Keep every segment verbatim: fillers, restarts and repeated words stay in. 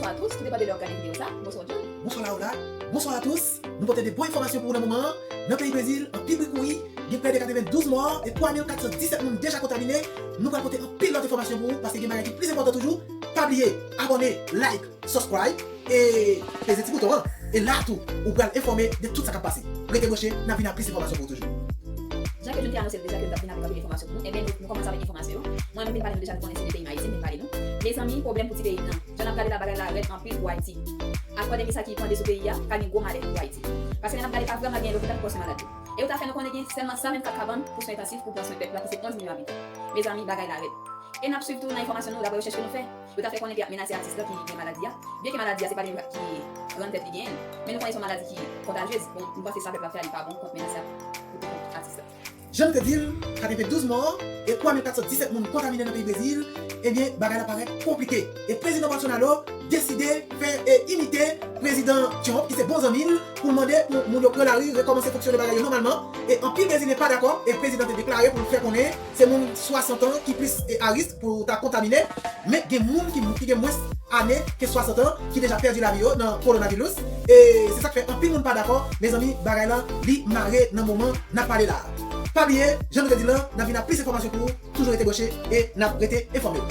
Bonsoir à tous, tout dépend de lè w ap gade videyo sa. Bonsoir John. Bonsoir Laura. Bonsoir à tous. Nou pote de bon enfòmasyon pou ou nan moman an. Nan peyi Brezil, anpil bri kouri, gen près de quatre-vingt-douze mò e twa mil kat san disèt moun deja kontamine. Nou pral pote anpil lòt enfòmasyon pou ou paske gen bagay ki plis enpòtan toujou. Pa bliye, abòne, like, subscribe e peze ti bouton an. E la tou, ou pral enfòme de tout sa k ap pase. Rete branche, n ap vin ak plis enfòmasyon pou ou toujou. Jan ke nou te anonse l deja ke nou t ap vin avèk anpil enfòmasyon pou nou, ebyen nou, nou kòmanse avèk enfòmasyon yo. Mwen menm m vin pale nou deja, nou konnen se de peyi m Ayiti, m vin pale nou. Mezanmi, pwoblèm pou ti peyi m nan. Jan n ap gade la, bagay la rèd anpil pou Ayiti. Ak pandemi sa ki pande sou peyi a, ka gen gwo malè pou Ayiti. Paske lè n ap gade, pa vrèman gen lopital pou pran swen malad yo. E yo ta fè nou konnen gen sèlman san vennkat kabann pou swen entansif pou pran swen pèp la ki se onz milyon abitan. Mezanmi, bagay la rèd. E n ap swiv tou nan enfòmasyon nou, daprè rechèch ke nou fè, yo ta fè konnen ke y ap menase atis la ki gen maladi a. Byenke maladi a se pa li menm ki rann tèt li genyen l, men nou konnen se yon maladi ki kontajyez. Bon, m panse sa pèp la ap fè a li pa bon kont menase a pou kont atis la. Jan nou te di l, katrevendouz mò e twa mil kat san disèt moun kontamine nan peyi Brezil, ebyen, bagay la parèt konplike. E prezidan Bolsonaro deside fè e imite prezidan Trump, ki se bon zanmi l, pou l mande pou moun yo pran lari, rekòmanse fonksyone bagay yo nòmalman. E anpil Brezilyen pa dakò, e prezidan te deklare pou l fè konnen se moun swasant an ki plis e a risk pou ta kontamine, men gen moun ki, ki gen mwens ane ke swasant an ki deja pèdi lavi yo nan kowonaviris. E se sa k fè anpil moun pa dakò. Mezanmi, bagay la, li mare nan moman n ap pale la a. Pa bliye, jan nou te di l lan, n ap vin ak plis enfòmasyon pou ou. Toujou rete branche e n ap rete enfòme w.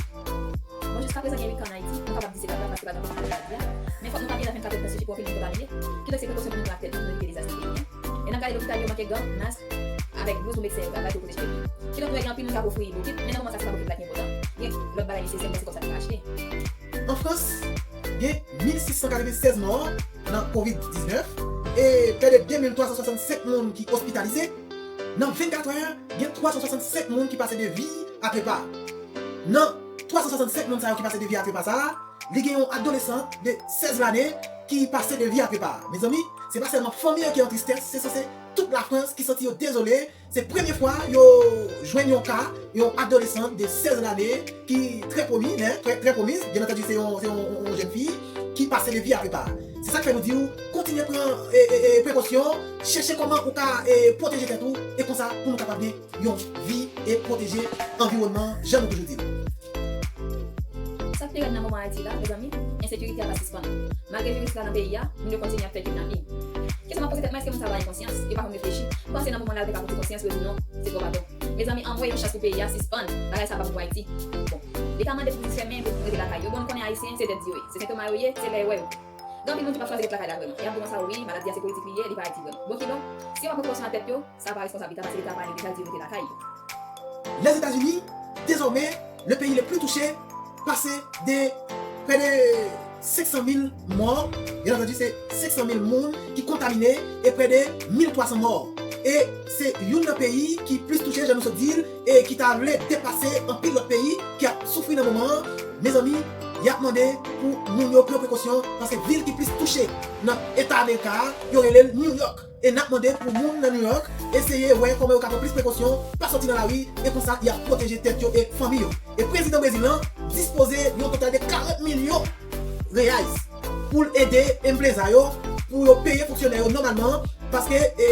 Bon, jiskaprezan gen uit ka an Ayiti, nou kapab di se pa grav paske pa t anpil maladi a. Men fòk nou pa bliye nan vennkat èdtan sifi pou anpil moun kontamine. Kidonk se prekosyon pou nou pran ak tèt nou pou nou evite dezas nan peyi a. E n ap gade lopital yo manke gan, mask, avèk blouz pou medsen yo ka bay pou pwoteje tèt yo. Kidonk nou wè gen anpil moun ki ap ofri bokit, men nan moman sa se pa bokit la ki enpòtan. Gen lòt bagay nesesè, men se kòb sa ki ka achte. An Frans, gen mil sis san katrevennsèz mò nan kovid diznèf e près de de mil twa san swasannsenk moun ki ospitalize. Nan vennkat è, gen twa san swasannsenk moun ki pase de vi a trepa. Nan twa san swasannsenk moun sa yo ki pase de vi a trepa sa a, li gen yon adolesant de sèz lane ki pase de vi a trepa. Mezanmi, se pa sèlman fanmi an ki an tristès, se sanse tout Lafrans ki santi yo dezole. Se premye fwa yo jwenn yon ka, yon adolesant de sèz lane ki trè pwomi, men, trè, trè pwomiz, byen antandi, se yon, se yon, yon, yon jèn fi ki pase de vi a trepa. Se sa k fè nou di w, kontinye pran e, e, e, prekosyon, chèche kòman ou ka e, pwoteje tèt ou, e konsa pou nou kapab gen yon vi e pwoteje anviwònman an, jan nou toujou di l. Sa k pi rèd nan moman Ayiti la, mezanmi, ensekirite a pa sispann. Malgre viris la nan peyi a, moun yo kontinye ap fè kidnaping. Kesyon m ap poze tèt mwen, èske moun sa yo pa gen konsyans? Yo pa konn reflechi? M panse nan moman la yo te ka pran ti konsyans pou yo di non, se twòp atò. Mezanmi, anmwey yon chans pou peyi a sispann. Bagay sa pa bon pou Ayiti. Bon, Leta mande pou biznis fèmen, pou moun rete lakay yo. Bon, nou konnen Ayisyen, se dèt di yo ye. Se sentoma yo ye, se lè yo wè yo. Gen anpil moun ki p ap chwazi ret lakay la vrèman. Y ap di konsa, wi, maladi a se politik li ye, li pa Ayiti vrèman. Bon, kidonk, si yo pa pran prekosyon ak tèt yo, sa pa responsabilite a, paske Leta a deja di yo rete lakay yo. Lèzetazini, dezòmè, le pays le plus touché, pase de près de senk san mil mò, byen antandi, se senk san mil moun ki kontamine e près de mil twa san mò. E se youn nan peyi ki plis touche, jan nou sot di l, e ki ta vle depase anpil lòt peyi ki ap soufri nan moman an. Mezanmi, y ap mande pou moun yo pran prekosyon, paske vil ki plis touche nan Eta Amerika a, yo rele l New York. E n ap mande pou moun nan New York eseye wè kòman yo ka pran plis prekosyon, pa sòti nan lari, e konsa y ap pwoteje tèt yo e fanmi yo. E prezidan Brezil lan dispoze yon total de karant milyon reais pou l ede enpreza yo, pou yo peye fonksyonè yo nòmalman, paske e,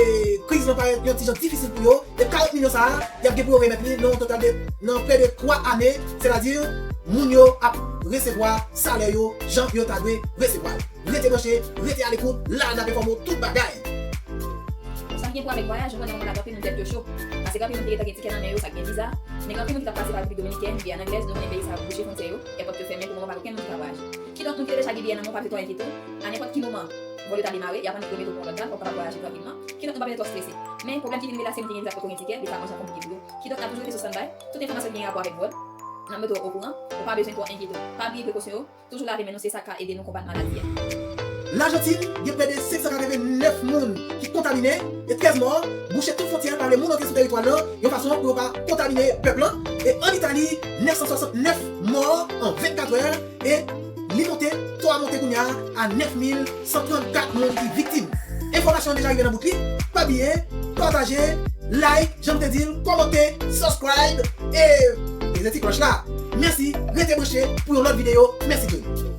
kriz lan parèt yon ti jan difisil pou yo, e karant milyon sa a, y ap gen pou yo remèt li nan yon total de, nan prè de twa ane, sètadi moun yo ap resevwa salè yo jan yo ta dwe resevwa l. Rete branche, rete alekout, la n ap enfòme w tout bagay. Sa ki gen pou wè avèk vwayaj, nou konnen moman la gen anpil moun tèt yo cho. Paske gen anpil moun ki gentan gen tikè nan men yo, sa k gen viza. Men gen anpil moun ki t ap pase pa Repiblik Dominikèn, Giyàn Anglèz, nou konnen peyi sa yo bouche fwontyè yo, èpòt yo fèmen, pou moman pa gen okenn moun ki ka vwayaje. Kidonk, moun ki te deja gen biyè nan men w, pa bezwen twò enkyete w. A nenpòt ki moman, vòl yo ta demare, y ap annik remete w pou yon lòt dat, w ap kapab vwayaje trankilman. Kidonk, nou pa bezwen twò strese. Men, pwoblèm ki vin vin la, se moun ki gen viza ki poko gen tikè, Leta manje an konplike pou yo. Kidonk, n ap toujou rete sou standby. Tout enfòmasyon ki gen rapò avèk vòl, n ap mete w okouran. Ou pa bezwen twò enkyete w. Pa bliye prekosyon yo. Toujou lave men nou, se sa k ka ede nou konbat maladi a. Lajantin, gen prè de senk san katreven nèf moun ki kontamine e trèz mò. Bouche tout fwontyè, pa vle moun antre sou tèritwa l lan, yon fason pou yo pa kontamine pèp lan. E ann Itali, nèf san swasant nèf mò an vennkat è, e li monte, to a monte kounye a a nèf mil san trannkat moun ki viktim. Enfòmasyon an deja rive nan bout li. Pa bliye, pataje, like, jan m te di l, kòmante, subscribe, e peze ti klòch la. Mèsi, rete branche pou yon lòt videyo. Mèsi John.